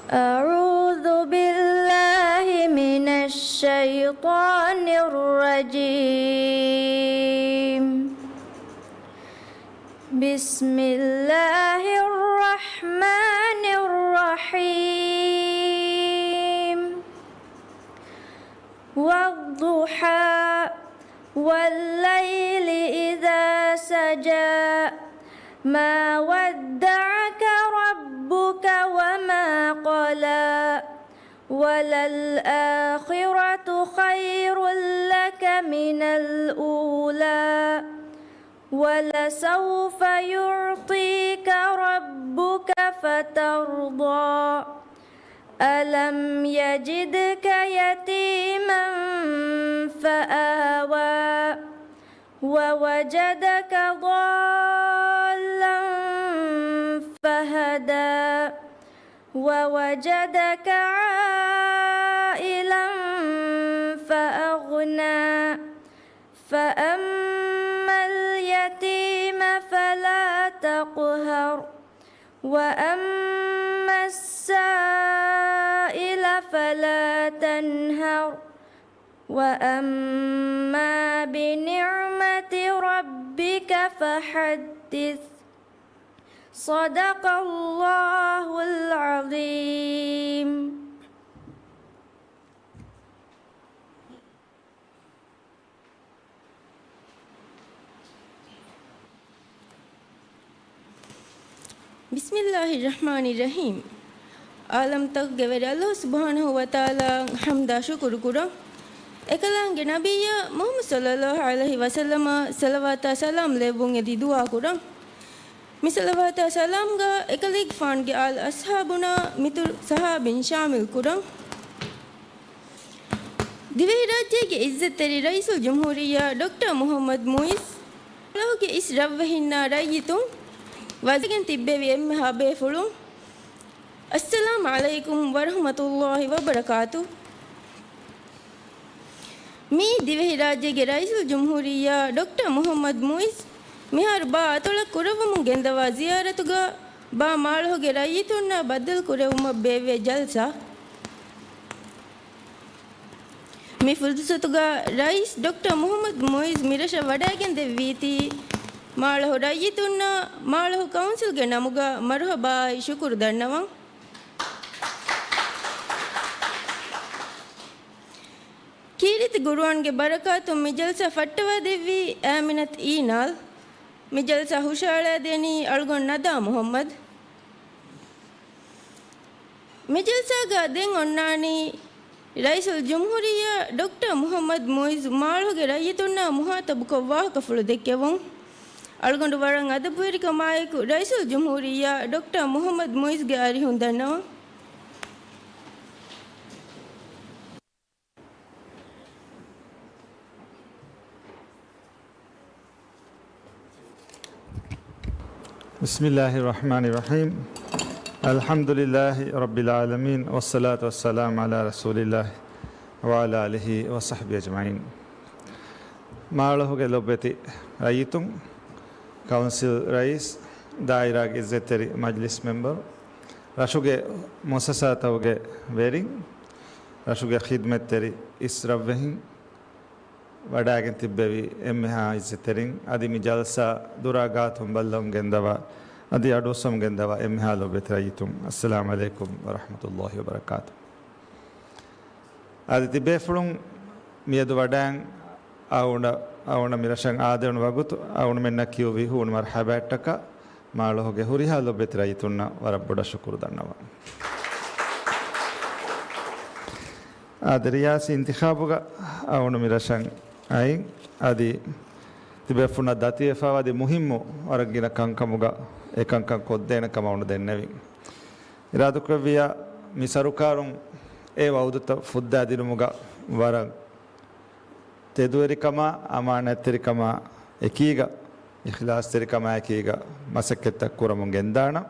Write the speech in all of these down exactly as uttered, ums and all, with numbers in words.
أعوذ بالله من الشيطان الرجيم. بسم الله الرحمن الرحيم. والضحى. والليل إذا سجى. ما ودعك ربك وما قلى. وللآخرة خير لك من الأولى. ولسوف يعطيك ربك فترضى. ألم يجدك يتيما فآوى. ووجدك ضالا فهدى. ووجدك عائلا فأغنى. فأما اليتيم فلا تقهر. وأما السائل فلا تنهر. وأما بنعمة ربك فحدث. صدق الله العظيم. ބިސްމިއްލާހި ރަޙްމާނި ރަޙީމް. ޢާލަމްތަކުގެ ވެރި ﷲ ސުބްޙާނަހޫ ވަތަޢާލާއަށް ޙަމްދާ ޝުކުރު ކުރަން. އެކަލާނގެ ނަބިއްޔާ މުޙައްމަދު ޞައްލައްލާހު ޢަލައިހި ވަސައްލަމަށް ޞަލަވާތާ ސަލާމް ލެއްވުން އެދި ދުޢާ ކުރަން. މި ޞަލަވާތާ ސަލާމްގަ އެކަލޭގެފާނުގެ އާލް އަޞްޙާބުންނާ މިތުރު ޞަޙާބީން ޝާމިލް ކުރަން. ދިވެހިރާއްޖޭގެ ޢިއްޒަތްތެރި ރައީސުލްޖުމްހޫރިއްޔާ ޑޮކްޓަރ މުޙައްމަދު މުޢިއްޒު، މާޅޮހުގެ އިސް ރަށްވެހިންނާ ރައްޔިތުން، ވަޒީރުން ތިއްބެވި އެންމެހާ ބޭފުޅުން، އައްސަލާމް ޢަލައިކުމް ވަރަޙްމަތުﷲި ވަބަރަކާތު. މިއީ ދިވެހިރާއްޖޭގެ ރައީސުލްޖުމްހޫރިއްޔާ ޑޮކްޓަރ މުޙައްމަދު މުޢިއްޒު މިހާރު ބާ އަތޮޅަށް ކުރައްވަމުން ގެންދަވާ ޒިޔާރަތުގަ ބާ މާޅޮހުގެ ރައްޔިތުންނާ ބައްދަލުކުރެއްވުމަށް ބޭއްވޭ ޖަލްސާ. މި ފުރުޞަތުގަ ރައީސް ޑޮކްޓަރ މުޙައްމަދު މުޢިއްޒު މިރަށަށް ވަޑައިގެންދެއްވީތީ، މާޅޮހު ރައްޔިތުންނަށް މާޅޮހު ކައުންސިލްގެ ނަމުގަ މަރުޙަބާއާއި ޝުކުރު ދަންނަވަން. ކީރިތި ޤުރުއާންގެ ބަރަކާތުން މި ޖަލްސާ ފައްޓަވާދެއްވީ އާމިނަތު އީނާލް. މި ޖަލްސާ ހުށައަޅައިދޭނީ އަޅުގަނޑު ނަދާ މުޙައްމަދު. މި ޖަލްސާގަ ދެން އޮންނާނީ ރައީސުލްޖުމްހޫރިއްޔާ ޑޮކްޓަރ މުޙައްމަދު މުޢިއްޒު މާޅޮހުގެ ރައްޔިތުންނާ މުޚާޠަބުކޮށް ވާހަކަފުޅު ދެއްކެވުން. އަޅުގަނޑު ވަރަށް އަދަބުވެރިކަމާއެކު ރައީސުލްޖުމްހޫރިއްޔާ ޑޮކްޓަރ މުޙައްމަދު މުޢިއްޒުގެ އަރިހުން ދަންނަވަން. بسم الله الرحمن الرحيم. الحمد لله رب العالمين، والصلاة والسلام على رسول الله وعلى آله وصحبه أجمعين. މާޅޮހުގެ ލޮބުވެތި ރައްޔިތުން، ކައުންސިލް ރައީސް، ދާއިރާގެ އިއްޒަތްތެރި މަޖްލިސް މެމްބަރު، ރަށުގެ މުއައްސަސާތަކުގެ ވެރިން، ރަށުގެ ޚިދްމަތްތެރި އިސް ރަށްވެހިން، ވަޑައިގެން ތިއްބެވި އެންމެހާ އިއްޒަތްތެރިން، އަދި މި ޖަލްސާ ދުރާ ގާތުން ބައްލަވަމުން ގެންދަވާ، އަދި އަޑުއައްސަމުން ގެންދަވާ އެންމެހާ ލޮބުވެތި ރައްޔިތުން، އައްސަލާމް ޢަލައިކުމް ވަރަޙްމަތުﷲި ވަބަރަކާތު. އަދި ތިބޭފުޅުން މިއަދު ވަޑައިން އަޅުގަނޑަށް، އަޅުގަނޑަށް މިރަށަށް އާދެވުނު ވަގުތު އަޅުގަނޑުމެންނަށް ކިޔުއްވި ހޫނު މަރުޙަބާއަށްޓަކާ މާޅޮހުގެ ހުރިހާ ލޮބުވެތި ރައްޔިތުންނަށް ވަރަށް ބޮޑަށް ޝުކުރު ދަންނަވަން. އާދެ، ރިޔާސީ އިންތިޚާބުގަ އަޅުގަނޑު މިރަށަށް އައި، އަދި ތިބޭފުޅުންނަށް ދަތިވެފައިވާ އަދި މުހިއްމު ވަރަށް ގިނަ ކަންކަމުގަ އެކަންކަން ކޮށްދޭނެ ކަމަށް އަޅުގަނޑު ދެންނެވި. އިރާދަކުރެއްވިއްޔާ މި ސަރުކާރުން އެ ވައުދުތައް ފުއްދާދިނުމުގަ ވަރަށް ތެދުވެރިކަމާ، އަމާނާތްތެރިކަމާ އެކީގަ، އިޚްލާޞްތެރިކަމާ އެކީގަ މަސައްކަތްތައް ކުރަމުން ގެންދާނަން.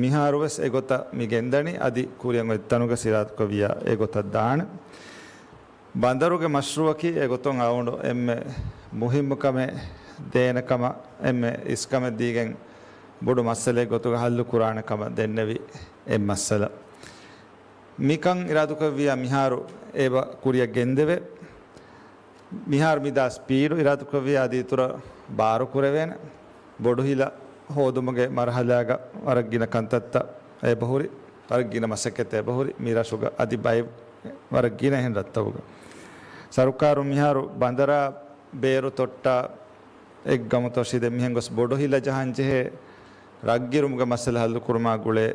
މިހާރުވެސް އެގޮތަށް މި ގެންދަނީ، އަދި ކުރިއަށް އޮތް ތަނުގަ އިރާދަކުރެއްވިއްޔާ އެގޮތަށް ދާނެ. ބަނދަރުގެ މަޝްރޫއަކީ އެގޮތުން އަޅުގަނޑު އެންމެ މުހިއްމު ކަމެއް ދޭނެ ކަމަށް، އެންމެ އިސްކަމެއް ދީގެން ބޮޑު މައްސަލައެއް ގޮތުގަ ހައްލު ކުރާނެ ކަމަށް ދެންނެވި އެއް މައްސަލަ. މިކަން އިރާދުކޮށްވިޔާ މިހާރު އެބަ ކުރިއަށް ގެންދެވޭ. މިހާރު މިދާ ސްޕީޑު އިރާދުކޮށްވިޔާ އަދި އިތުރަށް ބާރު ކުރެވޭނެ. ބޮޑު ހިލަ ހޯދުމުގެ މަރުހަލާގަ ވަރަށް ގިނަ ކަންތައްތައް އެބަހުރި، ވަރަށް ގިނަ މަސައްކަތްތައް އެބަހުރި މި ރަށުގަ އަދި ބައެއް ވަރަށް ގިނަ އެހެން ރަށްތަކުގަ. ސަރުކާރުން މިހާރު ބަނދަރާ ބޭރު ތޮއްޓާ އެއްގަމުތޯ ޝިދެ މިހެން ގޮސް ބޮޑު ހިލަ ޖަހަން ޖެހޭ ރަށްގިރުމުގެ މައްސަލަ ހައްލުކުރުމާ ގުޅޭ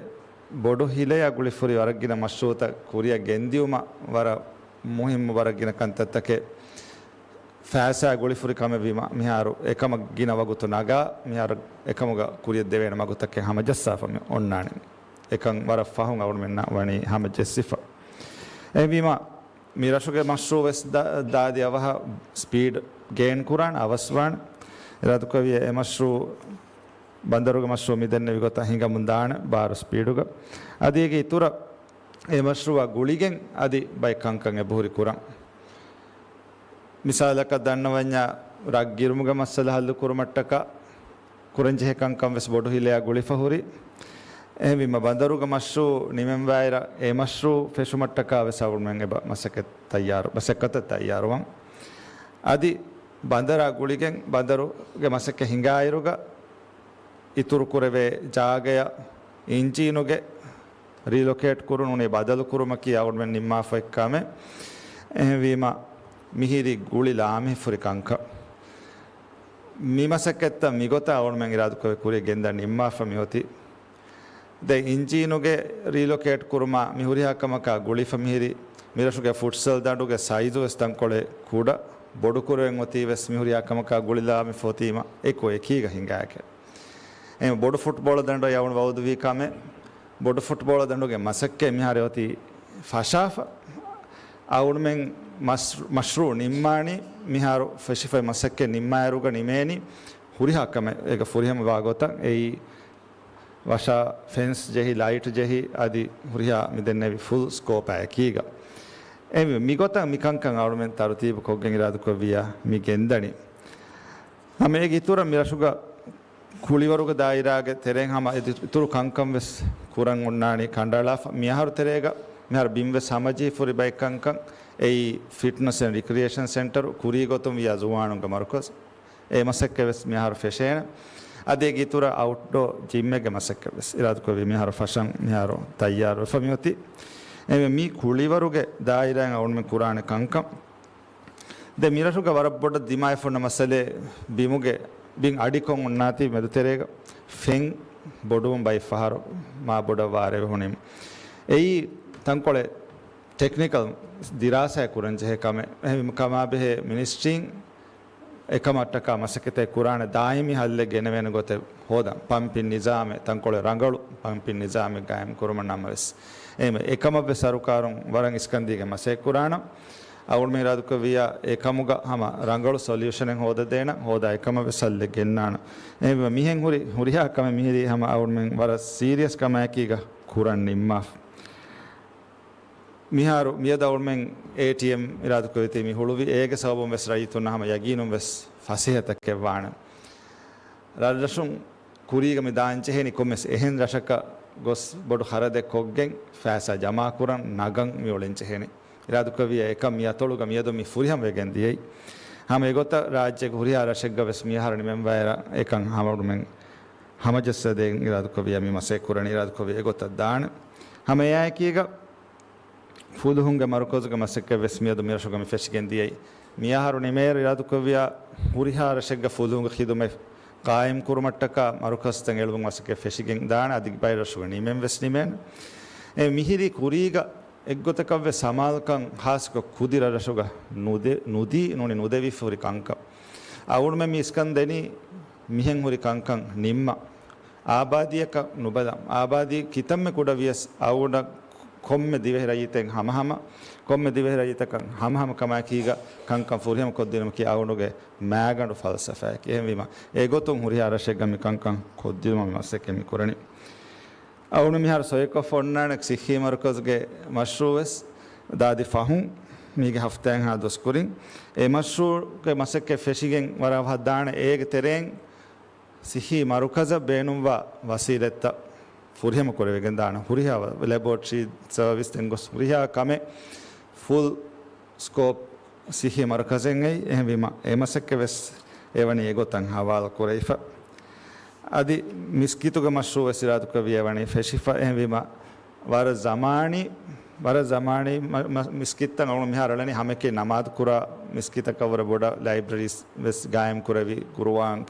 ބޮޑު ހިލަޔާ ގުޅިފުރި ވަރަށް ގިނަ މަޝްރޫއުތައް ކުރިއަށް ގެންދިއުމަށް ވަރަށް މުހިއްމު ވަރަށް ގިނަ ކަންތައްތަކެއް ފައިސާ ގުޅިފުރި ކަމެއްވީމަ، މިހާރު އެކަމަށް ގިނަ ވަގުތު ނަގާ، މިހާރު އެކަމުގަ ކުރިއަށް ދެވޭނެ މަގުތަކެއް ހަމަޖައްސާފަ މި އޮންނާނެ. އެކަން ވަރަށް ފަހުން އަޅުމެންނަށް ވަނީ ހަމަޖެއްސިފަ. އެހެންވީމަ، މި ރަށުގެ މަޝްރޫއު ވެސް ދާ-، ދާދި އަވަހަށް ސްޕީޑް ގެއިން ކުރާން އަވަސްވާން އިރާދުކޮށްވިޔަ އެ މަޝްރޫއު، ބަނދަރުގެ މަޝްރޫއު މި ދެންނެވި ގޮތަށް ހިނގަމުން ދާން ބާރު ސްޕީޑުގަ. އަދި އޭގެ އިތުރަށް އެ މަޝްރޫއާ ގުޅިގެން އަދި ބައެއް ކަންކަން އެބަހުރި ކުރަން. މިސާލަކަށް ދަންނަވަންޏާ ރަށް ގިރުމުގެ މައްސަލަ ހައްލު ކުރުމަށްޓަކާ ކުރަންޖެހޭ ކަންކަން ވެސް ބޮޑު ހިލަޔާ ގުޅިފަ ހުރި. އެހެންވީމަ ބަނދަރުގެ މަޝްރޫއު ނިމެންވާއިރަށް އެ މަޝްރޫއު ފެށުމަށްޓަކާ ވެސް އަޅުމެން އެބަ މަސައްކަތް ތައްޔާރު، މަސައްކަތަށް ތައްޔާރުވަން. އަދި ބަނދަރާ ގުޅިގެން ބަނދަރުގެ މަސައްކަތް ހިނގާއިރުގަ އިތުރު ކުރެވޭ ޖާގަޔަށް އިންޖީނުގެ ރީލޮކޭޓް ކުރުން ނޫނީ ބަދަލު ކުރުމަކީ އަޅުމެން ނިންމާފައި ކަމެއް. އެހެންވީމަ މިހިރީ ގުޅި ލާމެހިފުރި ކަންކަން. މި މަސައްކަތްތައް މިގޮތަށް އަޅުމެން އިރާދަކުރެ ކުރިއަށް ގެންދަން ނިންމާފަ މިއޮތީ. ދެން އިންޖީނުގެ ރީލޮކޭޓް ކުރުމާ މި ހުރިހާ ކަމަކާ ގުޅިފަ މިހިރީ މިރަށުގެ ފުޓްސަލް ދަނޑުގެ ސައިޒު ވެސް ތަންކޮޅެއް ކުޑަ، ބޮޑުކުރެވެން އޮތީ ވެސް މި ހުރިހާ ކަމަކާ ގުޅިލާމެ ފޮތީމަ އެކު އެކީގަ ހިނގާކެ. އެ ބޮޑު ފުޓްބޯޅަ ދަނޑު ޔަވުން ވައުދުވީ ކަމެއް، ބޮޑު ފުޓްބޯޅަ ދަނޑުގެ މަސައްކަތް މިހާރު އޮތީ ފަށާފަ. އަޅުމެން މަސް-، މަޝްރޫއު ނިންމާނީ މިހާރު ފެށިފައި މަސައްކަތް ނިންމާއިރުގަ ނިމޭނީ ހުރިހާ ކަމެއް އޭގަ ފުރިހަމަވާ ގޮތަށް އެއީ ވަށާ ފެންސް ޖެހި، ލައިޓް ޖެހި، އަދި ހުރިހާ މިދެންނެވި ފުލް ސްކޯޕާ އެކީގަ. އެ މިގޮތަށް މިކަންކަން އަޅުމެން ތަރުތީބު ކޮށްގެން އިރާދަކޮށްވިޔާ މި ގެންދަނީ. ހަމަ އޭގެ އިތުރަށް މި ރަށުގަ ކުޅިވަރުގެ ދާއިރާގެ ތެރެއިން ހަމަ އިތުރު ކަންކަން ވެސް ކުރަން އޮންނާނީ ކަނޑައަޅާފަ. މިއަހަރު ތެރޭގަ މިހާރު ބިން ވެސް ހަމަޖެހިފުރި ބައެއް ކަންކަން އެއީ ފިޓްނަސް އެންޑް ރިކްރިއޭޝަން ސެންޓަރު ކުރީގޮތުން ވިޔާ ޒުވާނުންގެ މަރުކަޒު. އެ މަސައްކަތް ވެސް މިއަހަރު ފެށޭނެ. އަދި އޭގެ އިތުރަށް އައުޓްޑޯ ޖިމްއެއްގެ މަސައްކަތް ވެސް އިރާދަކުރެއްވި މިއަހަރު ފަށަން މިއަހަރު ތައްޔާރުވެފަ މިއޮތީ. އެ މީ ކުޅިވަރުގެ ދާއިރާއިން އަޅުމެން ކުރާނެ ކަންކަން. ދެ މިރަށުގަ ވަރަށް ބޮޑަށް ދިމާވެފަ ހުންނަ މައްސަލައެއް ބިމުގެ، ބިން އަޑިކޮށް އޮންނާތީ މެދުތެރޭގަ ފެން ބޮޑުވުން ބައެއް ފަހަރު މާ ބޮޑަށް ވާރޭވެ ހުނީމަ. އެއީ ތަންކޮޅެއް ޓެކްނިކަލް ދިރާސާއެއް ކުރަން ޖެހޭ ކަމެއް. އެހެން ކަމާ ބެހޭ މިނިސްޓްރީން އެކަމަށްޓަކާ މަސައްކަތެއް ކުރާނެ ދާއިމީ ހައްލެއް ގެނެވޭނެ ގޮތެއް ހޯދަން. ޕަމްޕިން ނިޒާމެއް ތަންކޮޅެއް ރަނގަޅު ޕަމްޕިން ނިޒާމެއް ގާއިމް ކުރުމަށް ނަމަވެސް. އެހެން އެކަމަށްވެސް ސަރުކާރުން ވަރަށް އިސްކަންދީގެން މަސައްކަތް ކުރާނަން. އަޅުމެން އިރާދަކުރެއްވިއްޔާ އެކަމުގަ ހަމަ ރަނގަޅު ސޮލިއުޝަނެއް ހޯދަދޭނަން، ހޯދާ އެކަމަށްވެސް ހައްލެއް ގެންނާނަން. އެހެންވީމަ މިހެން ހުރި ހުރިހާ ކަމެއް މިހިރީ ހަމަ އަޅުމެން ވަރަށް ސީރިއަސް ކަމާއެކީގަ ކުރަން ނިންމާފަ. މިހާރު މިއަދު އަޅުމެން އޭޓީއެމް އިރާދަކުރެއްވިތީ މި ހުޅުވި އޭގެ ސަބަބުން ވެސް ރައްޔިތުންނަށް ހަމަ ޔަގީނުން ވެސް ފަސޭހަތަކެއް ވާނެ. ރަށްރަށުން ކުރީގަ މި ދާން ޖެހެނީ ކޮންމެސް އެހެން ރަށަކަށް ގޮސް ބޮޑު ޚަރަދެއް ކޮށްގެން ފައިސާ ޖަމާކުރަން ނަގަން މި އުޅެން ޖެހެނީ. އިރާދަކުރެއްވިއްޔާ އެކަން މި އަތޮޅުގަ މިއަދު މި ފުރިހަމަވެގެން ދިޔައީ. ހަމަ އެގޮތަށް ރާއްޖޭގެ ހުރިހާ ރަށެއްގަ ވެސް މިއަހަރު ނިމެންވާއިރަށް އެކަން ހަމަ އަޅުމެން ހަމަޖައްސަދޭން އިރާދަކުރެއްވިއްޔާ މި މަސައްކަތް ކުރަނީ އިރާދަކުރެއްވިއްޔާ އެގޮތަށް ދާނެ. ހަމަ އެއާއެކީގަ ފުލުހުންގެ މަރުކަޒުގެ މަސައްކަތް ވެސް މިއަދު މިރަށުގަ މި ފެށިގެން ދިޔައީ. މިއަހަރު ނިމޭއިރު އިރާދަކުރެއްވިއްޔާ ހުރިހާ ރަށެއްގަ ފުލުހުންގެ ޚިދުމަތް ޤާއިމް ކުރުމަށްޓަކާ މަރުކަޒުތައް އެޅުމުގެ މަސައްކަތް ފެށިގެން ދާނެ. އަދި ބައެއް ރަށުގަ ނިމެން ވެސް ނިމޭނެ. އެ މިހިރީ ކުރީގަ އެއްގޮތަކަށްވެސް ސަމާލުކަން ޚާއްޞަކޮށް ކުދި ރަށްރަށުގަ ނުދެ-، ނުދީ ނޫނީ ނުދެވިފަ ހުރި ކަންކަން. އަޅުމެން މި އިސްކަން ދެނީ މިހެން ހުރި ކަންކަން ނިންމަން. އާބާދީއަކަށް ނުބަލަން. އާބާދީ ކިތަންމެ ކުޑަ ވިޔަސް އަޅުގަނޑަށް ކޮންމެ ދިވެހި ރައްޔިތެއް ހަމަހަމަ، ކޮންމެ ދިވެހި ރައްޔިތަކަށް ހަމަހަމަ ކަމާއެކީގަ ކަންކަން ފުރިހަމަ ކޮށްދިނުމަކީ އަޅުގަނޑުގެ މާގަނޑު ފަލްސަފާއެކޭ. އެހެންވީމަ، އެގޮތުން ހުރިހާ ރަށެއްގަ މި ކަންކަން ކޮށްދިނުމަށް މި މަސައްކަތް މި ކުރަނީ. އަޅުގަނޑު މިހާރު ސޮއިކޮށްފަ އޮންނާނެ ސިއްހީ މަރުކަޒުގެ މަޝްރޫއު ވެސް ދާދި ފަހުން މީގެ ހަފްތާއެއްހާ ދުވަސް ކުރިން. އެ މަޝްރޫއުގެ މަސައްކަތް ފެށިގެން ވަރަށް އަވަހަށް ދާނެ. އޭގެ ތެރެއިން ސިއްހީ މަރުކަޒަށް ބޭނުންވާ ވަސީލަތްތައް ފުރިހަމަ ކުރެވިގެން ދާނެ. ހުރިހާ ލެބޯޓްރީ ސަރވިސް ދެން ގޮސް ހުރިހާ ކަމެއް ފުލް ސްކޯޕް ސިއްހީ މަރުކަޒެއް އެއީ. އެހެންވީމަ އެ މަސައްކަތް ވެސް އެވަނީ އެގޮތަށް ހަވާލު ކުރެވިފަ. އަދި މިސްކިތުގެ މަޝްރޫއު ވެސް އިރާދަކުރެއްވި އެވަނީ ފެށިފަ. އެހެންވީމަ ވަރަށް ޒަމާނީ، ވަރަށް ޒަމާނީ މަ-، މަ-، މިސްކިތްތައް އަޅުން މިހާރު އަޅަނީ ހަމައެކަނި ނަމާދު ކުރާ މިސްކިތަކަށް ވުރެ ބޮޑަށް ލައިބްރަރީސް ވެސް ގާއިމް ކުރެވި ގުރުއާން،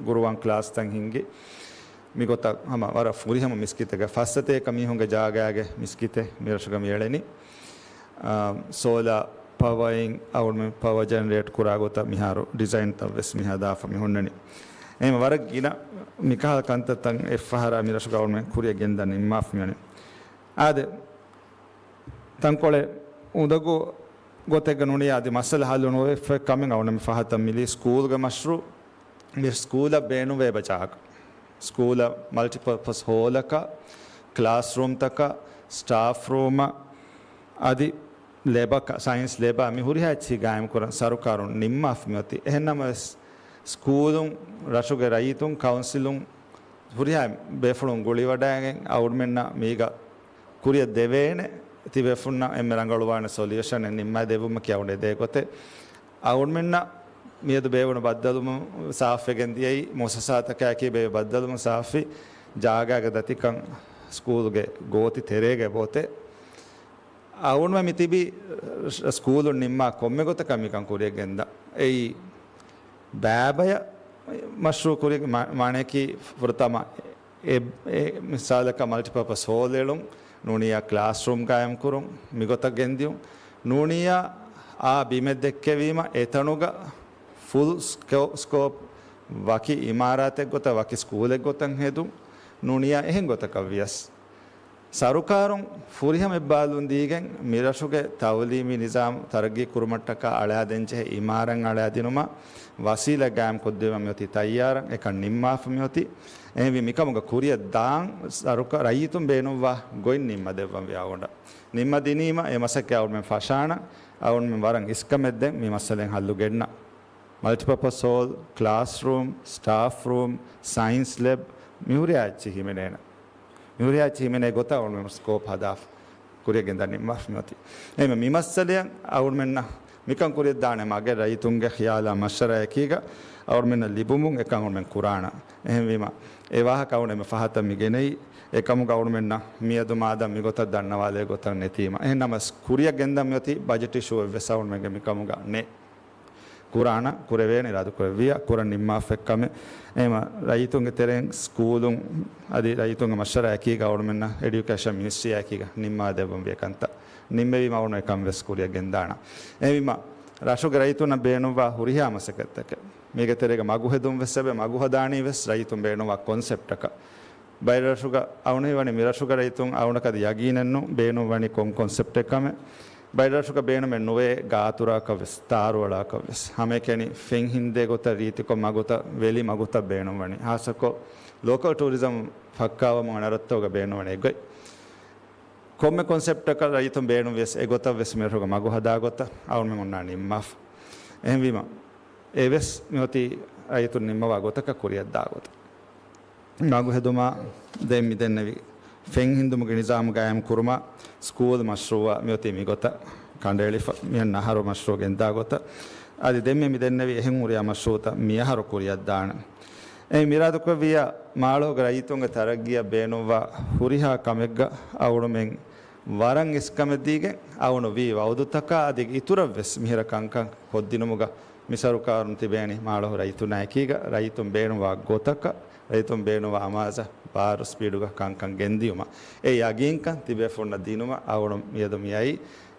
ގުރުއާން ކްލާސްތައް ހިންގި. މިގޮތަށް ހަމަ ވަރަށް ފުރިހަމަ މިސްކިތެއްގެ ފައްސަތޭކަ މީހުންގެ ޖާގައިގެ މިސްކިތެއް މިރަށުގަ މިއެޅެނީ. އާ، ސޯލާ ޕަވައިން އަޅުގަނޑުމެން ޕަވަ ޖެނެރޭޓް ކުރާ ގޮތަށް މިހާރު ޑިޒައިންތައް ވެސް މި ހަދާފަ މި ހުންނަނީ. އެހެން ވަރަށް ގިނަ މިކަހަލަ ކަންތައްތައް އެއްފަހަރާ މިރަށުގަ އަޅުގަނޑުމެން ކުރިއަށް ގެންދާ ނިންމާފަ މިވަނީ. އާދެ، ތަންކޮޅެއް އުނދަގޫ ގޮތެއްގަ ނޫނީ އަދި މައްސަލަ ހައްލު ނުވެފަ ކަމެއް އަޅުގަނޑުމެން ފަހަތަށް މިލީ ސްކޫލްގެ މަޝްރޫއު. މި ސްކޫލަށް ބޭނުންވޭ އެބަ ޖާގަ. ސްކޫލަށް މަލްޓިޕަރޕަސް ހޯލަކަށް، ކްލާސްރޫމްތަކަށް، ސްޓާފް ރޫމަށް، އަދި ލެބަކަށް، ސައިންސް ލެބަށް މި ހުރިހާ އެއްޗިހި ގާއިމް ކުރަން ސަރުކާރުން ނިންމާފަ މިއޮތީ. އެހެންނަމަވެސް، ސްކޫލުން، ރަށުގެ ރައްޔިތުން، ކައުންސިލުން، ހުރިހާ ބޭފުޅުން ގުޅިވަޑައިގެން އަޅުގަނޑުމެންނަށް މީގަ ކުރިއަށް ދެވޭނެ. ތިބޭފުންނަށް އެންމެ ރަނގަޅުވާނެ ސޮލިއުޝަނެއް ނިންމާ ދެއްވުމަކީ އަޅުގަނޑު އެދޭ ގޮތެއް. އަޅުގަނޑުމެންނަށް މިއަދު ބޭއްވުނު ބައްދަލުވުން ސާފުވެގެން ދިޔައީ، މުއައްސަސާތަކާއެކީ ބޭއްވި ބައްދަލުވުން ސާފުވި، ޖާގާގެ ދަތިކަން، ސްކޫލްގެ ގޯތި ތެރޭގަ އެބައޮތޭ. އަޅުގަނޑުމެން މިތިބީ ސްކޫލުން ނިންމާ ކޮންމެ ގޮތަކަށް މިކަން ކުރިއަށް ގެންދާ. އެއީ ބައިބައި މަޝްރޫއު ކުރި މާ-، މާނަޔަކީ ފުރަތަމަ އެ، އެ މިސާލަކަށް މަލްޓިޕަރޕަސް ހޯލް އެޅުން، ނޫނިއްޔާ ކްލާސްރޫމް ގާއިމް ކުރުން، މިގޮތަށް ގެންދިޔުން، ނޫނިއްޔާ އާ ބިމެއް ދެއްކެވީމަ އެތަނުގަ ފުލް ސްކޯ-، ސްކޯޕް ވަކި އިމާރާތެއް ގޮތަށް، ވަކި ސްކޫލެއް ގޮތަށް ހެދުން، ނޫނިއްޔާ އެހެން ގޮތަކަށް ވިޔަސް. ސަރުކާރުން ފުރިހަމަ އެއްބާލުން ދީގެން މިރަށުގެ ތައުލީމީ ނިޒާމް ތަރައްގީ ކުރުމަށްޓަކާ އަޅާދޭންޖެހޭ އިމާރާތް އަޅާދިނުމަށް ވަސީލަ ގާއިމް ކޮށްދެވުމަށް މިއޮތީ ތައްޔާރަށް، އެކަން ނިންމާފަ މިއޮތީ. އެހެންވީ މިކަމުގަ ކުރިއަށް ދާން ސަރުކާ-، ރައްޔިތުން ބޭނުންވާ ގޮތް ނިންމަ ދެއްވަން ވި އަޅުގަނޑަށް. ނިންމަ ދިނީމަ އެ މަސައްކަތް އަޅުގަނޑުމެން ފަށާނަން، އަޅުގަނޑުމެން ވަރަށް އިސްކަމެއް ދޭން މި މައްސަލައިން ހައްލު ގެންނަން. މަލްޓިޕަރޕަސް ހޯލް، ކްލާސްރޫމް، ސްޓާފް ރޫމް، ސައިންސް ލެބް، މިހުރިހާ އެއްޗިހި ހިމެނޭނެ. މިހުރިހާ އެއްޗިހި ހިމެނޭ ގޮތަށް އަޅުގަނޑުމެން ސްކޯޕް ހަދާފަ ކުރިއަށް ގެންދާ ނިންމާފަ މިއޮތީ. އެހެންވީމަ މި މައްސަލައަށް އަޅުގަނޑުމެންނަށް މިކަން ކުރިއަށް ދާނެ މަގެއް ރައްޔިތުންގެ ޚިޔާލާ މަޝްވަރާއެކީގަ އަޅުގަނޑުމެންނަށް ލިބުމުން އެކަން އަޅުގަނޑުމެން ކުރާނަން. އެހެންވީމަ އެ ވާހަކަ އަޅުގަނޑު އެންމެ ފަހަތަށް މި ގެނައީ. އެކަމުގަ އަޅުގަނޑުމެންނަށް މިއަދު މާދަން މިގޮތަށް ދަންނަވާލޭ ގޮތަށް ނެތީމަ. އެހެންނަމަވެސް ކުރިއަށް ގެންދަން މިއޮތީ ބަޖެޓް އިޝޫއެއްވެސް އަޅުގަނޑުމެންގެ މިކަމުގަ ނެތް. ކުރާނަ، ކުރެވޭނެ، އިރާދަކުރެއްވިޔާ، ކުރަން ނިންމާފައި ކަމެއް. އެހެންވީމަ ރައްޔިތުންގެ ތެރެއިން ސްކޫލުން އަދި ރައްޔިތުންގެ މަޝްވަރާއެކީގަ އަޅުގަނޑުމެންނަށް އެޑިއުކޭޝަން މިނިސްޓްރީއާއެކީގަ ނިންމާ ދެއްވަން ވިޔަ ކަންތައް ނިންމެވީމަ އަޅުގަނޑު އެކަން ވެސް ކުރިއަށް ގެންދާނަން. އެހެންވީމަ ރަށުގެ ރައްޔިތުންނަށް ބޭނުންވާ ހުރިހާ މަސައްކަތްތަކެއް މީގެ ތެރޭގަ މަގު ހެދުން ވެސް އެބަ މަގު ހަދާނީ ވެސް ރައްޔިތުން ބޭނުންވާ ކޮންސެޕްޓަކަށް. ބައެއް ރަށުގަ އަޅުގަނޑު ހީވަނީ މި ރަށުގެ ރައްޔިތުން އަޅުގަނޑަކަށް އަދި ޔަގީނެއް ނޫން ބޭނުން ވަނީ ކޮން ކޮންސެޕްޓެއް ކަމެއް. ބައެއް ރަށުގަ ބޭނުމެއް ނުވޭ ގާތުރާކަށް ވެސް، ތާރުއަޅާކަށް ވެސް. ހަމައެކަނި ފެން ހިންދޭ ގޮތަށް، ރީތިކޮށް މަގުތައް، ވެލި މަގުތައް ބޭނުން ވަނީ. ހާއްސަކޮށް ލޯކަލް ޓޫރިޒަމް ފައްކާވަމުން އަނެއް ރަށްތަކުގަ ބޭނުން ވަނީ އެއްގޮތް. ކޮންމެ ކޮންސެޕްޓަކަށް ރައްޔިތުން ބޭނުން ވިޔަސް އެގޮތަށް ވެސް މިރަށުގަ މަގު ހަދާ ގޮތަށް އަޅުގަނޑުމެން އޮންނާނީ ނިންމާފަ. އެހެންވީމަ އެވެސް މިއޮތީ ރައްޔިތުން ނިންމަވާ ގޮތަކަށް ކުރިއަށްދާ ގޮތަށް. މަގު ހެދުމާ ދެން މި ދެންނެވި ފެން ހިންދުމުގެ ނިޒާމު ގާއިމް ކުރުމާ ސްކޫލް މަޝްރޫއާ މިއޮތީ މިގޮތަށް ކަނޑައެޅިފަ. މިހެން އަހަރު މަޝްރޫއު ގެންދާ ގޮތަށް. އަދި ދެންމެ މި ދެންނެވި އެހެން ހުރިހާ މަޝްރޫއުތައް މިއަހަރު ކުރިއަށްދާނެ. އެ މިރާދުކުރެއްވިއްޔާ މާޅޮހުގެ ރައްޔިތުންގެ ތަރައްގީއަށް ބޭނުންވާ ހުރިހާ ކަމެއްގަ އަޅުގަނޑުމެން ވަރަށް އިސްކަމެއް ދީގެން އަޅުގަނޑު ވީ ވައުދުތަކާ އަދި އިތުރަށްވެސް މިހިރަ ކަންކަން ކޮށްދިނުމުގަ މި ސަރުކާރުން ތިބޭނީ މާޅޮހު ރައްޔިތުންނާ އެކީގަ ރައްޔިތުން ބޭނުންވާ ގޮތަކަށް، ރައްޔިތުން ބޭނުންވާ އަމާޒަށް ބާރު ސްޕީޑުގަ ކަންކަން ގެންދިޔުމަށް. އެ ޔަގީންކަން ތިބޭފުޅުންނަށް ދިނުމަށް އަޅުގަނޑު މިއަދު މިއައީ.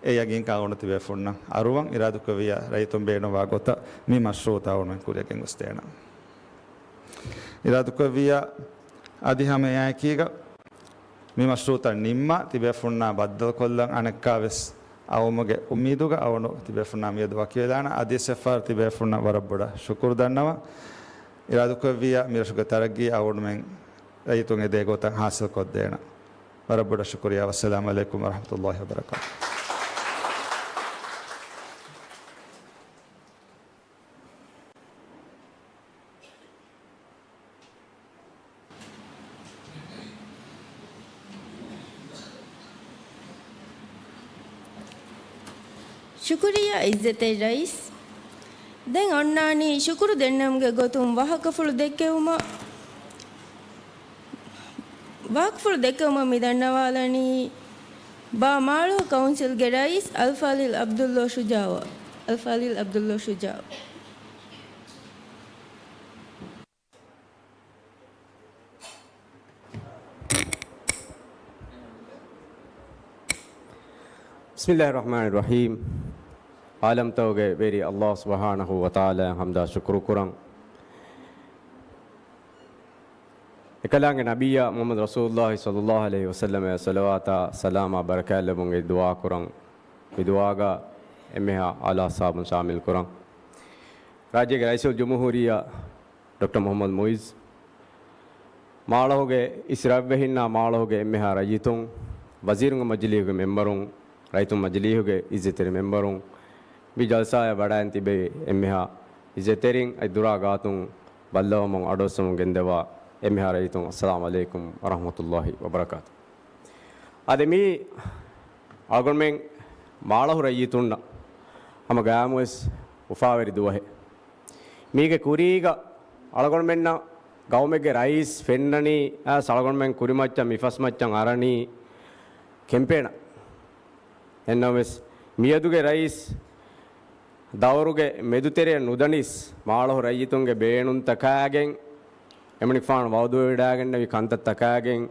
އެ ޔަގީންކަން އަޅުގަނޑު ތިބޭފުޅުންނަށް އަރުވަން. އިރާދަކުރެއްވިއްޔާ ރައްޔިތުން ބޭނުންވާ ގޮތަށް މި މަޝްރޫއުތައް އަޅުގަނޑުމެން ކުރިއަށް ގެންގޮސްދޭނަން. އިރާދަކުރެއްވިއްޔާ އަދި ހަމަ އެއާއެކީގަ މި މަޝްރޫއުތައް ނިންމާ ތިބޭފުޅުންނާ ބައްދަލުކޮށްލަން އަނެއްކާވެސް އައުމުގެ އުއްމީދުގަ އަޅުގަނޑު ތިބޭފުޅުންނާ މިއަދު ވަކިވެލާނަން. އަދިވެސް އެއްފަހަރު ތިބޭފުޅުންނަށް ވަރަށް ބޮޑަށް ޝުކުރު ދަންނަވަން. އިރާދަކުރެއްވިއްޔާ މިރަށުގެ ތަރައްގީ އަޅުގަނޑުމެން ރައްޔިތުން އެދޭ ގޮތަށް ހާސިލްކޮށްދޭނަން. ވަރަށް ބޮޑަށް ޝުކުރިއްޔާ. ވައްސަލާމް އަލައިކުމް ވަރަޙްމަތުﷲ ވަބަރަކާތުހު. ޝުކުރިއްޔާ އިއްޒަތްތެރި ރައީސް. ދެން އޮންނާނީ ޝުކުރު ދެންނެވުމުގެ ގޮތުން ވާހަކަފުޅު ދެއްކެވުމަށް. ވާހަކަފުޅު ދެއްކެވުމަށް މި ދަންނަވާލަނީ ބާ މާޅޮހު ކައުންސިލްގެ ރައީސް އަލްފާޟިލް ޢަބްދުﷲ ޝުޖާޢަށް. އަލްފާޟިލް ޢަބްދުﷲ ޝުޖާޢަށް. ބިސްމިﷲިއްރަޙްމާނިއްރަޙީމް. ޢާލަމްތަކުގެ ވެރި ﷲ ސުބްޙާނަހޫ ވަތަޢާލާއަށް ޙަމްދާ ޝުކުރު ކުރަން. އެކަލާނގެ ނަބިއްޔާ މުޙައްމަދު ރަސޫލުﷲ ޞައްލަﷲ ޢަލައިހި ވަސައްލަމަށް ޞަލަވާތާ ސަލާމާ ބަރަކާތް ލެއްވުމުގެ ދުޢާ ކުރަން. މި ދުޢާގަ އެންމެހާ އާލާ އަޞްޙާބުން ޝާމިލް ކުރަން. ރާއްޖޭގެ ރައީސުލްޖުމްހޫރިއްޔާ ޑޮކްޓަރ މުޙައްމަދު މުޢިއްޒު، މާޅޮހުގެ އިސް ރަށްވެހިންނާ މާޅޮހުގެ އެންމެހާ ރައްޔިތުން، ވަޒީރުންގެ މަޖިލީހުގެ މެމްބަރުން، ރައްޔިތުން މަޖިލީހުގެ އިއްޒަތްތެރި މެމްބަރުން، މި ޖަލްސާއަށް ވަޑައިގެން ތިބެވި އެންމެހާ އިއްޒަތްތެރިން، އަދި ދުރާ ގާތުން ބައްލަވަމުން އަޑުއައްސަމުން ގެންދަވާ އެންމެހާ ރައްޔިތުން، އައްސަލާމު ޢަލައިކުމް ވަރަޙްމަތުﷲި ވަބަރަކާތު. އަދި މީ އަޅުގަނޑުމެން މާޅޮހު ރައްޔިތުންނަށް ހަމަ ގައިމުވެސް އުފާވެރި ދުވަހެއް. މީގެ ކުރީގަ އަޅުގަނޑުމެންނަށް ގައުމެއްގެ ރައީސް ފެންނަނީ، އައިސް އަޅުގަނޑުމެން ކުރިމައްޗަށް މިފަސްމައްޗަށް އަރަނީ ކެމްޕޭނަށް. އެހެންނަމަވެސް، މިއަދުގެ ރައީސް ދައުރުގެ މެދުތެރެއަށް ނުދަނީސް، މާޅޮހު ރައްޔިތުންގެ ބޭނުންތަކާގެން، އެމަނިކުފާނު ވައުދުވެވަޑައިގެންނެވި ކަންތައްތަކާގެން،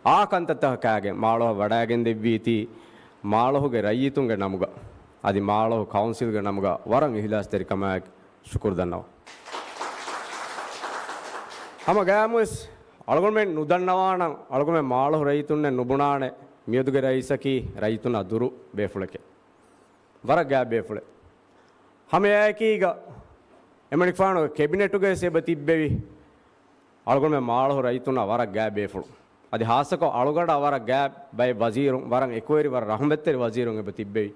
އާ ކަންތައްތަކާގެން މާޅޮހަށް ވަޑައިގެންދެއްވީތީ، މާޅޮހުގެ ރައްޔިތުންގެ ނަމުގަ، އަދި މާޅޮހު ކައުންސިލްގެ ނަމުގަ ވަރަށް އިހްލާސްތެރިކަމާއެކު ޝުކުރު ދަންނަވަން. ހަމަ ގައިމުވެސް އަޅުގަނޑުމެން ނުދަންނަވާނަން، އަޅުގަނޑުމެން މާޅޮހު ރައްޔިތުންނެއް ނުބުނާނެ، މިއަދުގެ ރައީސަކީ ރައްޔިތުންނާ ދުރު ބޭފުޅެކޭ. ވަރަށް ގާތް ބޭފުޅެއް. ހަމައެއާއެކީގަ އެމަނިކުފާނުގެ ކެބިނެޓުގައި އެބަ ތިއްބެވި އަޅުގަނޑުމެން މާޅޮހު ރައްޔިތުންނާ ވަރަށް ގާތް ބޭފުޅުން. އަދި ހާއްސަކޮށް އަޅުގަނޑާ ވަރަށް ގާތް ބައެއް ވަޒީރުން، ވަރަށް އެކުވެރި، ވަރަށް ރަޙުމަތްތެރި ވަޒީރުން އެބަ ތިއްބެވި.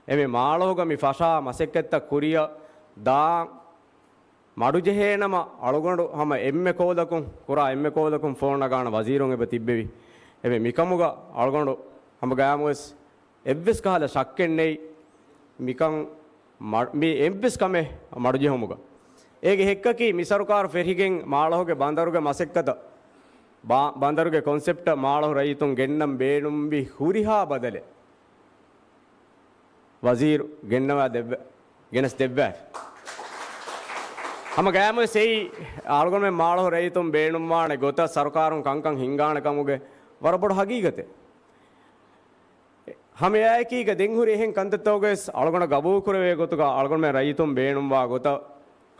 އެމެ މާޅޮހުގަ މި ފަށާ މަސައްކަތްތައް ކުރިއަށް ދާން މަޑުޖެހޭނަމަ، އަޅުގަނޑު ހަމަ އެންމެ ކޯލަކުން، ކުރާ އެންމެ ކޯލަކުން ފޯން ނަގާނެ ވަޒީރުން އެބަ ތިއްބެވި. އެމެ މިކަމުގަ އަޅުގަނޑު ހަމަ ގައިމުވެސް އެއްވެސް ކަހަލަ ޝައްކެއް ނެތް. މިކަން މަ-، މި އެއްވެސް ކަމެއް މަޑުޖެހުމުގަ. އޭގެ ހެއްކަކީ މި ސަރުކާރު ފެށިގެން މާޅޮހުގެ ބަނދަރުގެ މަސައްކަތަށް، ބާ-، ބަނދަރުގެ ކޮންސެޕްޓަށް މާޅޮހު ރައްޔިތުން ގެންނަން ބޭނުންވި ހުރިހާ ބަދަލެއް ވަޒީރު ގެންނަވާ ދެއްވެ-، ގެނެސް ދެއްވާފި. ހަމަ ގައިމުވެސް އެއީ އަޅުގަނޑުމެން މާޅޮހު ރައްޔިތުން ބޭނުންވާނެ ގޮތަށް ސަރުކާރުން ކަންކަން ހިންގާނެ ކަމުގެ ވަރަށް ބޮޑު ހަގީގަތެއް. ހަމައެއާއެކީގަ ދެން ހުރި އެހެން ކަންތައްތަކުގައިވެސް އަޅުގަނޑަށް ގަބޫލުކުރެވޭ ގޮތުގަ އަޅުގަނޑުމެން ރައްޔިތުން ބޭނުންވާ ގޮތަށް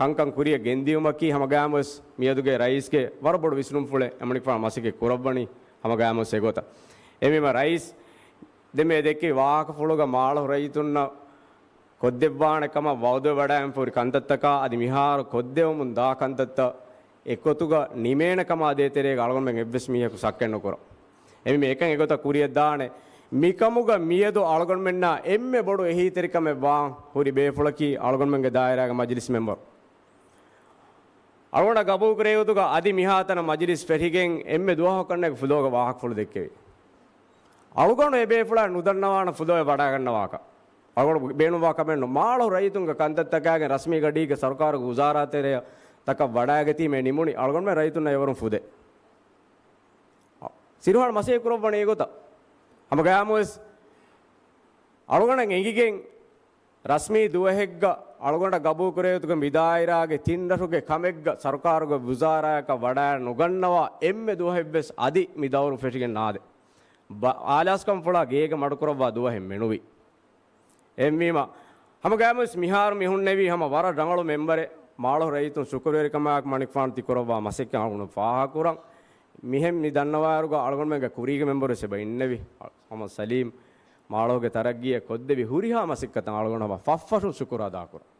ކަންކަން ކުރިއަށް ގެންދިޔުމަކީ ހަމަގައިމުވެސް މިއަދުގެ ރައީސްގެ ވަރަށް ބޮޑު ވިސްނުންފުޅެއް އެމަނިކުފާނު މަސައްކަތް ކުރައްވަނީ ހަމަގައިމުވެސް އެގޮތަށް. އެހެންވީމަ ރައީސް ދެންމެ ދެއްކި ވާހަކަފުޅުގަ މާޅޮހު ރައްޔިތުންނަށް ކޮށްދެއްވާނެ ކަމަށް ވައުދުވެވަޑައިގެންފަ ހުރި ކަންތައްތަކާ އަދި މިހާރު ކޮށްދެވަމުން ދާ ކަންތައްތައް އެގޮތުގަ ނިމޭނެ ކަމާ ދޭތެރޭގަ އަޅުގަނޑުމެން އެއްވެސް މީހަކު ޝައްކެއް ނުކުރަން. އެހެންވީމަ އެކަން އެގޮތަށް ކުރިއަށް ދާނެ. މިކަމުގަ މިއަދު އަޅުގަނޑުމެންނާ އެންމެ ބޮޑު އެހީތެރިކަމެއް ވާން ހުރި ބޭފުޅަކީ އަޅުގަނޑުމެންގެ ދާއިރާގެ މަޖިލިސް މެމްބަރު. އަޅުގަނޑަށް ގަބޫލުކުރެވޭ ގޮތުގަ އަދި މިހާތަނަށް މަޖިލިސް ފެށިގެން އެންމެ ދުވަހަކު އަންނަ ފުލޯގަ ވާހަކަފުޅު ދެއްކެވި. އަޅުގަނޑު އެ ބޭފުޅާ ނުދަންނަވާނެ ފުލޯއެއް ވަޑައިގަންނަވާކަށް. އަޅުގަނޑު ބޭނުންވާ ކަމެއް ނޫން. މާޅޮހު ރައްޔިތުންގެ ކަންތައްތަކާގެން ރަސްމީ ގަޑީގެ ސަރުކާރުގެ ވުޒާރާ ތެރެއަށް ތަކަށް ވަޑައިގަތީމޭ ނިމުނީ އަޅުގަނޑުމެން ރައްޔިތުންނަށް އެވަރުން ފުދޭ. ސިރުހާން މަސައްކަތް ކުރައްވަނީ އެގޮތަށް. ހަމަގައިމުވެސް އަޅުގަނޑަށް އެނގިގެން ރަސްމީ ދުވަހެއްގަ އަޅުގަނޑަށް ގަބޫލުކުރެވޭ ގޮތުގަ މި ދާއިރާގެ ތިން ރަށުގެ ކަމެއްގަ ސަރުކާރުގެ ވުޒާރާއަކަށް ވަޑައި ނުގަންނަވާ އެންމެ ދުވަހެއްވެސް އަދި މި ދައުރު ފެށިގެން ނާދެ. ބަ-، އާލާސްކަންފުޅާ ގޭގަ މަޑުކުރައްވާ ދުވަހެއް މެނުވީ. އެހެންވީމަ، ހަމަގައިމުވެސް މިހާރު މި ހުންނެވީ ހަމަ ވަރަށް ރަނގަޅު މެމްބަރެއް، މާޅޮހު ރައްޔިތުން ޝުކުރުވެރިކަމާއެކު މަނިކުފާނު ތި ކުރައްވާ މަސައްކަތް އަޅުގަނޑު ފާހަގަކުރަން. މިހެން މި ދަންނަވާއިރުގަ އަޅުގަނޑުމެންގެ ކުރީގެ މެމްބަރުވެސް އެބަ އިންނެވި. ހަމަ ސަލީމް މާޅޮހުގެ ތަރައްގީއަށް ކޮށްދެއްވި ހުރިހާ މަސައްކަތަށް އަޅުގަނޑު ހަމަ ފަށްފަށުން ޝުކުރު އަދާކުރަން.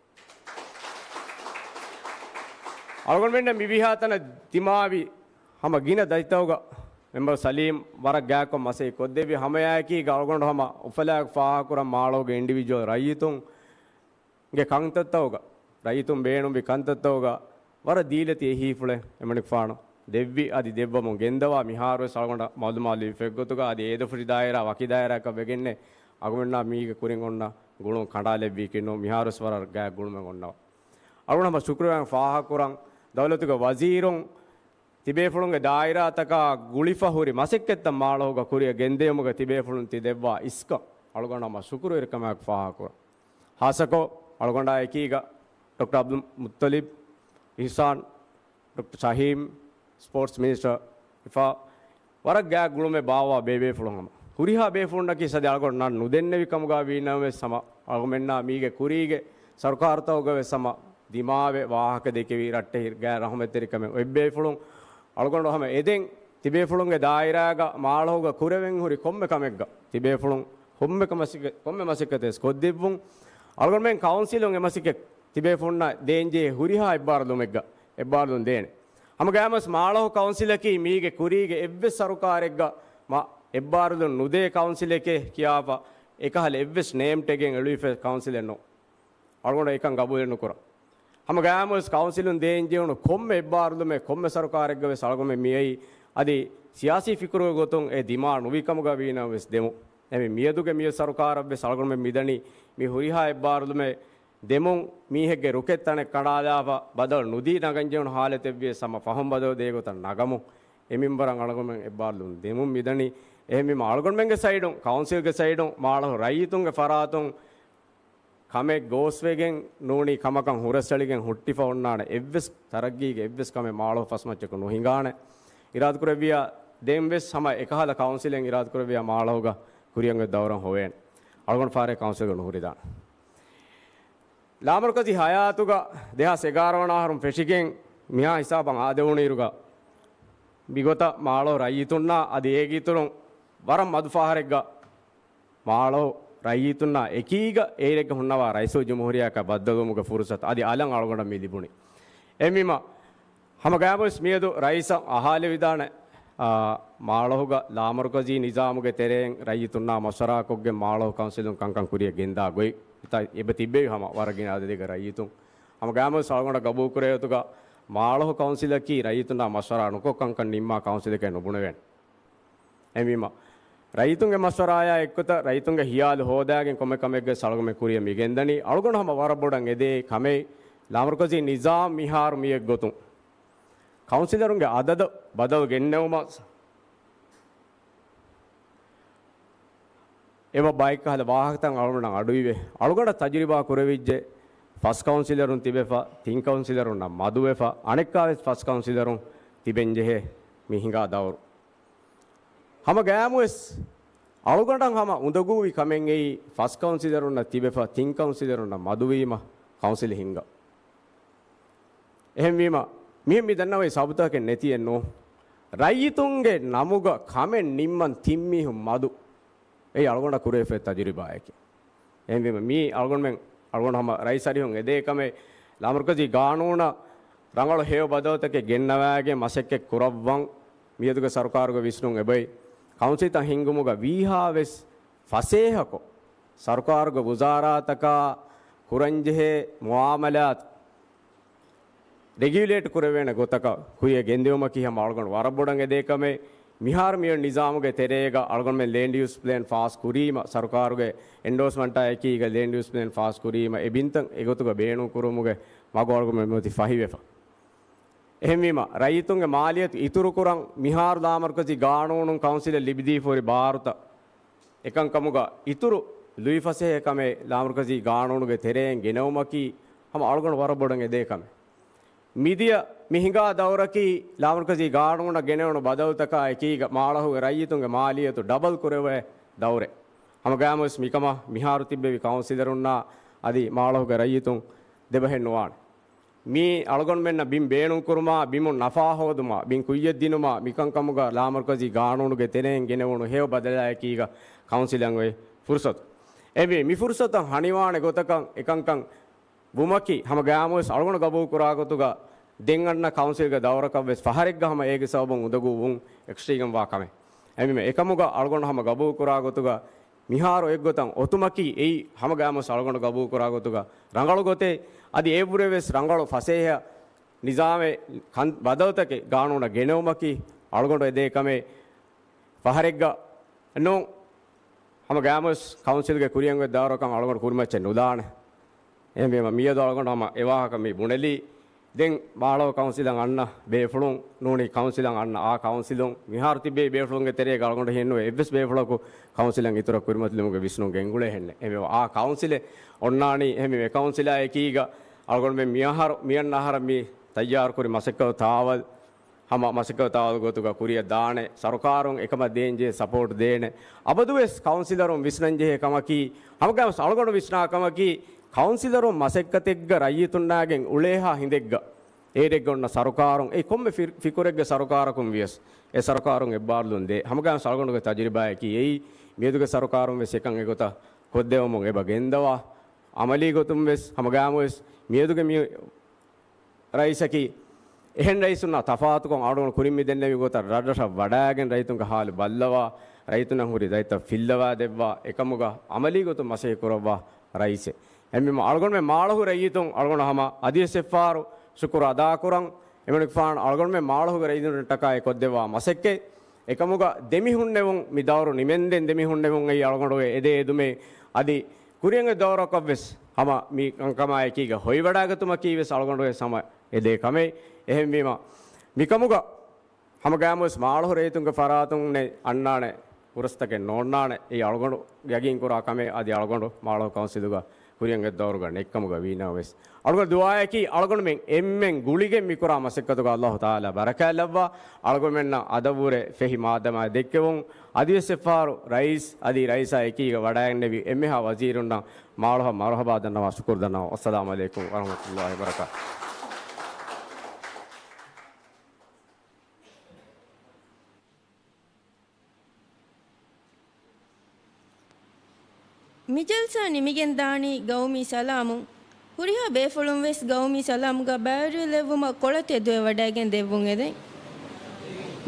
އަޅުގަނޑުމެންނަށް މި މިހާތަނަށް ދިމާވި ހަމަ ގިނަ ދަތިތަކުގަ މެމްބަރު ސަލީމް ވަރަށް ގާތްކޮށް މަސައްކަތް ކޮށްދެއްވި ހަމައެއާއެކީގަ އަޅުގަނޑު ހަމަ އުފަލާއެކު ފާހަގަކުރަން މާޅޮހުގެ އިންޑިވިޖުއަލް ރައްޔިތުންގެ ކަންތައްތަކުގަ، ރައްޔިތުން ބޭނުންވި ކަންތައްތަކުގަ ވަރަށް ދީލަތި އެހީފުޅެއް އެމަނިކުފާނު ދެއްވި އަދި ދެއްވަމުން ގެންދަވާ މިހާރުވެސް އަޅުގަނޑަށް މަޢުލޫމާތު ލިބިފައި އޮތްގޮތުގަ އަދި އޭދަފުށި ދާއިރާ ވަކި ދާއިރާއަކަށް ވެގެންނެއް އަޅުގަނޑުމެންނާ މީގެ ކުރިން އޮންނަ ގުޅުން ކަނޑާލެއްވީކީ ނޫން، މިހާރުވެސް ވަރަށް ގާތް ގުޅުމެއް އޮންނަވާ. އަޅުގަނޑު ހަމަ ޝުކުރުވެރިން ފާހަގަކުރަން، ދައުލަތުގެ ވަޒީރުން ތިބޭފުޅުންގެ ދާއިރާތަކާ ގުޅިފަ ހުރި މަސައްކަތްތައް މާޅޮހުގަ ކުރިއަށް ގެންދިޔުމުގަ ތިބޭފުޅުން ތި ދެއްވާ އިސްކަން އަޅުގަނޑު ހަމަ ޝުކުރުވެރިކަމާއެކު ފާހަގަކުރަން. ހާއްސަކޮށް އަޅުގަނޑާ އެކީގަ ޑޮކްޓަރ ޢަބްދުލް މުއްޠަލިބް، އިޙްސާން، ޑޮކްޓަރ ޝަހީމް، ސްޕޯޓްސް މިނިސްޓަރ އިފާ، ވަރަށް ގާތް ގުޅުމެއް ބާއްވާ ބޭބޭފުޅުން ހަމަ. ހުރިހާ ބޭފުޅުންނަކީ ސަދި އަޅުގަނޑު ނަން ނުދެންނެވި ކަމުގަ ވީނަމަވެސް ހަމަ އަޅުގަނޑުމެންނާ މީގެ ކުރީގެ ސަރުކާރުތަކުގަވެސް ހަމަ ދިމާވެ ވާހަކަ ދެކެވި ރައްޓެހި ގާތް ރަހުމަތްތެރިކަމެއް އޮތް ބޭފުޅުން އަޅުގަނޑު ހަމަ އެދެން ތިބޭފުޅުންގެ ދާއިރާގަ މާޅޮހުގަ ކުރެވެން ހުރި ކޮންމެ ކަމެއްގަ ތިބޭފުޅުން ކޮންމެ ކަމަށް، ކޮންމެ މަސައްކަތެއް ކޮށްދެއްވުން. އަޅުގަނޑުމެން ކައުންސިލުން އެ މަސައްކަތް ތިބޭފުޅުންނަށް ދޭންޖެހޭ ހުރިހާ އެއްބާރުލުމެއްގަ އެއްބާރުލުން ދޭނެ. ހަމަގައިމުވެސް މާޅޮހު ކައުންސިލަކީ މީގެ ކުރީގެ އެއްވެސް ސަރުކާރެއްގަ މަ އެއްބާރުލުން ނުދޭ ކައުންސިލެކޭ ކިޔާފަ އެކަހަލަ އެއްވެސް ނޭމް ޓެގެއް އެޅުވިފައި ކައުންސިލެއް ނޫން. އަޅުގަނޑު އެކަން ގަބޫލެއް ނުކުރަން. ހަމަގައިމުވެސް ކައުންސިލުން ދޭންޖެހުނު ކޮންމެ އެއްބާރުލުމެއް ކޮންމެ ސަރުކާރެއްގަވެސް އަޅުގަނޑުމެން މިއައީ އަދި ސިޔާސީ ފިކުރުގެ ގޮތުން އެ ދިމާ ނުވި ކަމުގަ ވީނަމަވެސް ދެމުން. އެމެ މިއަދުގެ މިއަދު ސަރުކާރަށްވެސް އަޅުގަނޑުމެން މިދަނީ މި ހުރިހާ އެއްބާރުލުމެއް ދެމުން މީހެއްގެ ރުކެއް ތަނެއް ކަނޑާލާފަ ބަދަލު ނުދީ ނަގަންޖެހުނު ހާލަތެއްވިޔަސް ހަމަ ފަހުން ބަދަލު ދޭ ގޮތަށް ނަގަމުން. އެ މިންވަރަށް އަޅުގަނޑުމެން އެއްބާރުލުން ދެމުން މިދަނީ. އެހެންވީމަ އަޅުގަނޑުމެންގެ ސައިޑުން، ކައުންސިލްގެ ސައިޑުން މާޅޮހު ރައްޔިތުންގެ ފަރާތުން ކަމެއް ގޯސްވެގެން ނޫނީ ކަމަކަށް ހުރަސްއެޅިގެން ހުއްޓިފަ އޮންނާނެ އެއްވެސް ތަރައްގީގެ އެއްވެސް ކަމެއް މާޅޮހު ފަސްމައްޗަކު ނުހިނގާނެ. އިރާދަކުރެއްވިޔާ ދެންވެސް ހަމަ އެކަހަލަ ކައުންސިލެއް އިރާދަކުރެއްވިޔާ މާޅޮހުގަ ކުރިއަށް އޮތް ދައުރަށް ހޮވޭނެ. އަޅުގަނޑު ފަހަރެއް ކައުންސިލްގަ ނުހުރިދާނެ. ލާމަރުކަޒީ ހަޔާތުގަ ދެހާސް އެގާރަ ވަނަ އަހަރުން ފެށިގެން މިހާ ހިސާބަށް އާދެވުނުއިރުގަ މިގޮތަށް މާޅޮހު ރައްޔިތުންނާ އަދި އޭގެ އިތުރުން ވަރަށް މަދު ފަހަރެއްގަ މާޅޮހު ރައްޔިތުންނާ އެކީގަ އޭރެއްގަ ހުންނަވާ ރައީސުލްޖުމްހޫރިއްޔާއަކަށް ބައްދަލުވުމުގެ ފުރުސަތު އަދި އަލަށް އަޅުގަނޑަށް މި ލިބުނީ. އެހެންވީމަ، ހަމަ ގައިމުވެސް މިއަދު ރައީސަށް އަހާލެވިދާނެ، އާ، މާޅޮހުގަ ލާމަރުކަޒީ ނިޒާމުގެ ތެރެއިން ރައްޔިތުންނާ މަޝްވަރާކޮށްގެން މާޅޮހު ކައުންސިލުން ކަންކަން ކުރިއަށް ގެންދާ ގޮތް އެބަ ތިއްބެވި ހަމަ ވަރަށް ގިނަ އަދަދެއްގަ ރައްޔިތުން. ހަމަ ގައިމުވެސް އަޅުގަނޑަށް ގަބޫލުކުރޭ ގޮތުގަ މާޅޮހު ކައުންސިލަކީ ރައްޔިތުންނާ މަޝްވަރާ ނުކޮށް ކަންކަން ނިންމާ ކައުންސިލެކޭ ނުބުނެވޭނެ. އެހެންވީމަ، ރައްޔިތުންގެ މަޝްވަރާޔާ އެއްގޮތަށް ރައްޔިތުންގެ ހިޔާލު ހޯދާގެން ކޮންމެ ކަމެއްގަ އަޅުގަނޑުމެން ކުރިއަށް މިގެންދަނީ. އަޅުގަނޑު ހަމަ ވަރަށް ބޮޑަށް އެދޭ ކަމެއް، ލާމަރުކަޒީ ނިޒާމް މިހާރު މިއެއްގޮތުން ކައުންސިލަރުންގެ އަދަދަށް ބަދަލު ގެންނެވުމަށް އެބަ ބައެއްކަހަލަ ވާހަކަތައް އަޅުގަނޑަށް އަޑުއިވޭ. އަޅުގަނޑަށް ތަޖުރިބާ ކުރެވިއްޖެ، ފަސް ކައުންސިލަރުން ތިބެފަ، ތިން ކައުންސިލަރުންނަށް މަދުވެފަ، އަނެއްކާވެސް ފަސް ކައުންސިލަރުން ތިބެންޖެހޭ މި ހިނގާ ދައުރު. ހަމަ ގައިމުވެސް އަޅުގަނޑަށް ހަމަ އުނދަގޫވި ކަމެއް އެއީ، ފަސް ކައުންސިލަރުންނަށް ތިބެފަ، ތިން ކައުންސިލަރުންނަށް މަދުވީމަ ކައުންސިލް ހިންގާ. އެހެންވީމަ، މިހެން މި ދަންނަވައި ސަބަބުތަކެއް ނެތިއެއްނު. ރައްޔިތުންގެ ނަމުގަ ކަމެއް ނިންމަން ތިން މީހުން މަދު. އެއީ އަޅުގަނޑަށް ކުރެވިފައި ތަޖުރިބާއެކޭ. އެހެންވީމަ، މީ އަޅުގަނޑުމެން، އަޅުގަނޑު ހަމަ ރައީސް އަރިހުން އެދޭ ކަމެއް، ލާމަރުކަޒީ ގާނޫނަށް ރަނގަޅު ހެޔޮ ބަދަލުތަކެއް ގެންނަވާގެން މަސައްކަތް ކުރައްވަން، މިއަދުގެ ސަރުކާރުގެ ވިސްނުން އެބައޮތް. ކައުންސިލްތައް ހިންގުމުގަ ވީހާވެސް ފަސޭހަކޮށް، ސަރުކާރުގެ ވުޒާރާތަކާ ކުރަންޖެހޭ މުއާމަލާތު ރެގިއުލޭޓް ކުރެވޭނެ ގޮތަކަށް ކުރިއަށް ގެންދިއުމަކީ ހަމަ އަޅުގަނޑު ވަރަށް ބޮޑަށް އެދޭ ކަމެއް. މިހާރު މިއޮތް ނިޒާމުގެ ތެރޭގަ އަޅުގަނޑުމެން ލޭންޑް ޔޫސް ޕްލޭން ފާސް ކުރީމަ، ސަރުކާރުގެ އެންޑޯސްމަންޓާ އެކީގަ ލޭންޑް ޔޫސް ޕްލޭން ފާސް ކުރީމަ، އެ ބިންތައް އެގޮތުގަ ބޭނުން ކުރުމުގެ މަގު އަޅުގަނޑުމެން މިއޮތީ ފަހިވެފަ. އެހެންވީމަ، ރައްޔިތުންގެ މާލިޔަތު އިތުރުކުރަން މިހާރު ލާމަރުކަޒީ ގާނޫނުން ކައުންސިލަށް ލިބިދީފަ ހުރި ބާރުތައް އެކަންކަމުގަ އިތުރު ލުއިފަސޭހަ ކަމެއް ލާމަރުކަޒީ ގާނޫނުގެ ތެރެއިން ގެނައުމަކީ ހަމަ އަޅުގަނޑު ވަރަށް ބޮޑަށް އެދޭ ކަމެއް. މިދިޔަ މި ހިނގާ ދައުރަކީ ލާމަރުކަޒީ ގާނޫނަށް ގެނެވުނު ބަދަލުތަކާ އެކީގަ މާޅޮހުގެ ރައްޔިތުންގެ މާލިޔަތު ޑަބަލް ކުރެވޭ ދައުރެއް. ހަމަ ގައިމުވެސް މިކަމަށް މިހާރު ތިއްބެވި ކައުންސިލަރުންނާ އަދި މާޅޮހުގެ ރައްޔިތުން ދެބަހެއް ނުވާނެ. މީ އަޅުގަނޑުމެންނަށް ބިން ބޭނުންކުރުމާ، ބިމުން ނަފާ ހޯދުމާ، ބިން ކުއްޔަށްދިނުމާ، މިކަންކަމުގަ ލާމަރުކަޒީ ގާނޫނުގެ ތެރެއިން ގެނެވުނު ހެޔޮ ބަދަލާއެކީގަ ކައުންސިލަށް އޮތް ފުރުސަތު. އެހެންވީ، މި ފުރުސަތަށް ހަނިވާނެ ގޮތަކަށް އެކަންކަން ވުމަކީ، ހަމަ ގައިމުވެސް އަޅުގަނޑު ގަބޫލުކުރާ ގޮތުގަ ދެން އަންނަ ކައުންސިލްގެ ދައުރަކަށްވެސް ފަހަރެއްގަ ހަމަ އޭގެ ސަބަބުން އުނދަގޫ ވުން އެކްސްޓްރީމް ވާ ކަމެއް. އެހެންވީމަ، އެކަމުގަ އަޅުގަނޑު ހަމަ ގަބޫލުކުރާ ގޮތުގަ މިހާރު އެއްގޮތަށް އޮތުމަކީ އެއީ ހަމަ ގައިމުވެސް އަޅުގަނޑު ގަބޫލުކުރާ ގޮތުގަ ރަނގަޅު ގޮތެއް. އަދި އެއަށްވުރެވެސް ރަނގަޅު ފަސޭހަ ނިޒާމެއް ކަން ބަދަލުތަކެއް ގާނޫނަށް ގެނެވުމަކީ އަޅުގަނޑު އެދޭ ކަމެއް. ފަހަރެއްގަ ނޫން. ގާމުސް ކައުންސިލްގެ ކުރިއަށް އޮތް ދައުރަކަށް އަޅުގަނޑު ކުރިމައްޗެއް ނުދާނެ. އެހެންވީމަ މިއަދު އަޅުގަނޑު ހަމަ އެވާހަކަ މި ބުނެލީ. ދެން މާޅޮހު ކައުންސިލަށް އަންނަ ބޭފުޅުން ނޫނީ ކައުންސިލަށް އަންނަ އާ ކައުންސިލުން މިހާރު ތިބޭ ބޭފުޅުންގެ ތެރޭގަ އަޅުގަނޑު ހިއެއްނުވޭ އެއްވެސް ބޭފުޅަކު ކައުންސިލަށް އިތުރަށް ކުރިމަތިލުމުގެ ވިސްނުން ގެންގުޅޭ ހެންނެއް. އެހެންވީމަ އާ ކައުންސިލެއް އޮންނާނީ އެހެންވީމަ އެ ކައުންސިލާ އެކީގަ އަޅުގަނޑުމެން މިއަހަރު މިއަންނަ އަހަރަށް މި ތައްޔާރުކުރި މަސައްކަތު ތާވަލް ހަމަ މަސައްކަތު ތާވަލު ގޮތުގަ ކުރިއަށް ދާނެ، ސަރުކާރުން އެކަމަށް ދޭންޖެހޭ ސަޕޯޓް ދޭނެ. އަބަދުވެސް ކައުންސިލަރުން ވިސްނަންޖެހޭ ކަމަކީ، ހަމަގައިމުވެސް އަޅުގަނޑު ވިސްނާ ކަމަކީ، ކައުންސިލަރުން މަސައްކަތެއްގަ ރައްޔިތުންނާގެން އުޅޭހާ ހިނދެއްގަ އޭރެއްގަ އޮންނަ ސަރުކާރުން، އެ ކޮންމެ ފި-، ފިކުރެއްގެ ސަރުކާރަކުން ވިޔަސް، އެ ސަރުކާރުން އެއްބާރުލުން ދޭ. ހަމަގައިމުވެސް އަޅުގަނޑުގެ ތަޖުރިބާއަކީ އެއީ، މިއަދުގެ ސަރުކާރުން ވެސް އެކަން އެގޮތަށް ކޮށްދެވަމުން އެބަ ގެންދަވާ. އަމަލީ ގޮތުން ވެސް ހަމަގައިމުވެސް މިއަދުގެ މި ރައީސަކީ، އެހެން ރައީސުންނާ ތަފާތުކޮށް އަޅުގަނޑު ކުރިން މި ދެންނެވި ގޮތަށް ރަށްރަށަށް ވަޑައިގެން ރައްޔިތުންގެ ހާލު ބައްލަވާ، ރައްޔިތުންނަށް ހުރި ދަތިތައް ފިއްލަވާ ދެއްވާ، އެކަމުގަ އަމަލީ ގޮތުން މަސައްކަތް ކުރައްވާ ރައީސެއް. އެހެންވީމަ އަޅުގަނޑުމެން މާޅޮހު ރައްޔިތުން އަޅުގަނޑު ހަމަ އަދިވެސް އެއްފަހަރު ޝުކުރު އަދާކުރަން. އެމަނިކުފާނު އަޅުގަނޑުމެން މާޅޮހުގެ ރައްޔިތުންނަށްޓަކާ އެ ކޮށްދެއްވާ މަސައްކަތް. އެކަމުގަ ދެމިހުންނެވުން މި ދައުރު ނިމެންދެން ދެމިހުންނެވުން އެއީ އަޅުގަނޑުގެ އެދޭ އެދުމެއް. އަދި ކުރިއަށް އޮތް ދައުރަކަށްވެސް ހަމަ މި ކަންކަމާ އެކީގަ ހޮވިވަޑައިގަތުމަކީ ވެސް އަޅުގަނޑުގެ ހަމަ އެދޭ ކަމެއް. އެހެންވީމަ މިކަމުގަ ހަމަގައިމުވެސް މާޅޮހު ރައްޔިތުންގެ ފަރާތުންނެއް އަންނާނެ ހުރަސްތަކެއް ނޯންނާނެ. އެއީ އަޅުގަނޑު ޔަގީންކުރާ ކަމެއް. އަދި އަޅުގަނޑު މާޅޮހު ކައުންސިލުގަ ކުރިއަށް އޮތް ދައުރުގަ ނެތްކަމުގަ ވީނަމަވެސް، އަޅުގަނޑު ދުޢާއަކީ އަޅުގަނޑުމެން އެންމެން ގުޅިގެން މިކުރާ މަސައްކަތުގަ އައްލާހު ތަޢާލާ ބަރަކާތް ލައްވާ، އަޅުގަނޑުމެންނަށް އަދަބުވުރެ ފެހި މާދަމާ ދެއްކެވުން، އަދިވެސް އެއްފަހަރު ރައީސް އަދި ރައީސާ އެކީގަ ވަޑައިގެންނެވި އެންމެހާ ވަޒީރުންނަށް މާޅޮހަށް މަރުޙަބާ ދަންނަވާ ޝުކުރު ދަންނަވަން. އައްސަލާމު ޢަލައިކުމް ވަރަޙްމަތުﷲި ވަބަރަކާތުހު. މި ޖަލްސާ ނިމިގެން ދާނީ ގައުމީ ސަލާމުން. ހުރިހާ ބޭފުޅުން ވެސް ގައުމީ ސަލާމުގަ ބައިވެރިވެލެއްވުމަށް ކޮޅަށް ތެދުވެ ވަޑައިގެން ދެއްވުން އެދެން.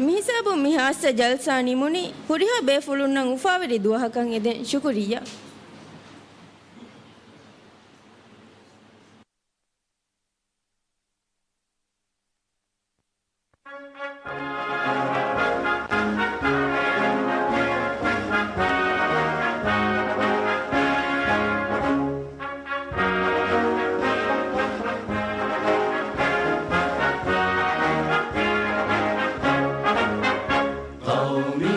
މިހިސާބުން މި ޚާއްޞަ ޖަލްސާ ނިމުނީ. ހުރިހާ ބޭފުޅުންނަށް އުފާވެރި ދުވަހަކަށް އެދެން. ޝުކުރިއްޔާ. ޤައުމީ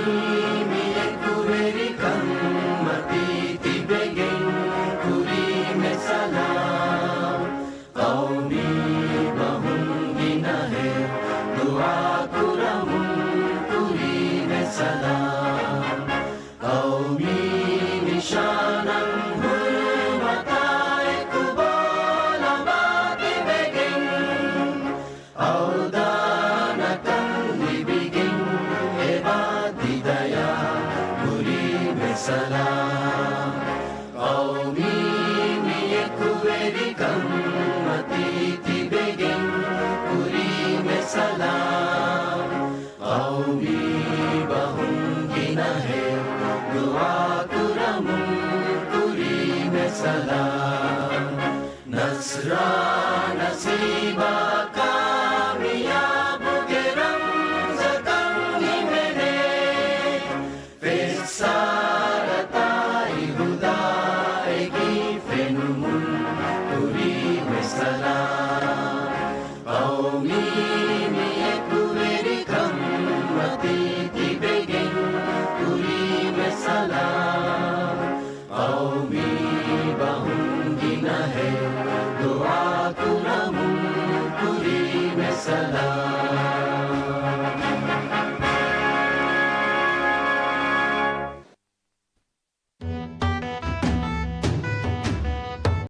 މި އެކުވެރިކަން މަތީ ތިބެގެން ކުރީމެ ސަލާމް. ޤައުމީ ބަހުން ގިނަހެއް ދުޢާ ކުރަމުން ކުރީމެ ސަލާމް. ޤައުމީ ނިޝާނަށް ހުރުމަތާ އެކު ބޯ ލަނބާ ތިބެގެން، އަޅުދާނަކަން ލިބިގެން އެބާ ތިދަޔާ ކުރީމެ ސަލާމް. ޤައުމީ މި އެކުވެރިކަން މަތީ ތިބެގެން ކުރީމެ ސަލާމް. ޤައުމީ ބަހުން ގިނަހެއް ދުޢާ ކުރަމުން ކުރީމެ ސަލާމް. ނަޞްރާ ނަސީބާ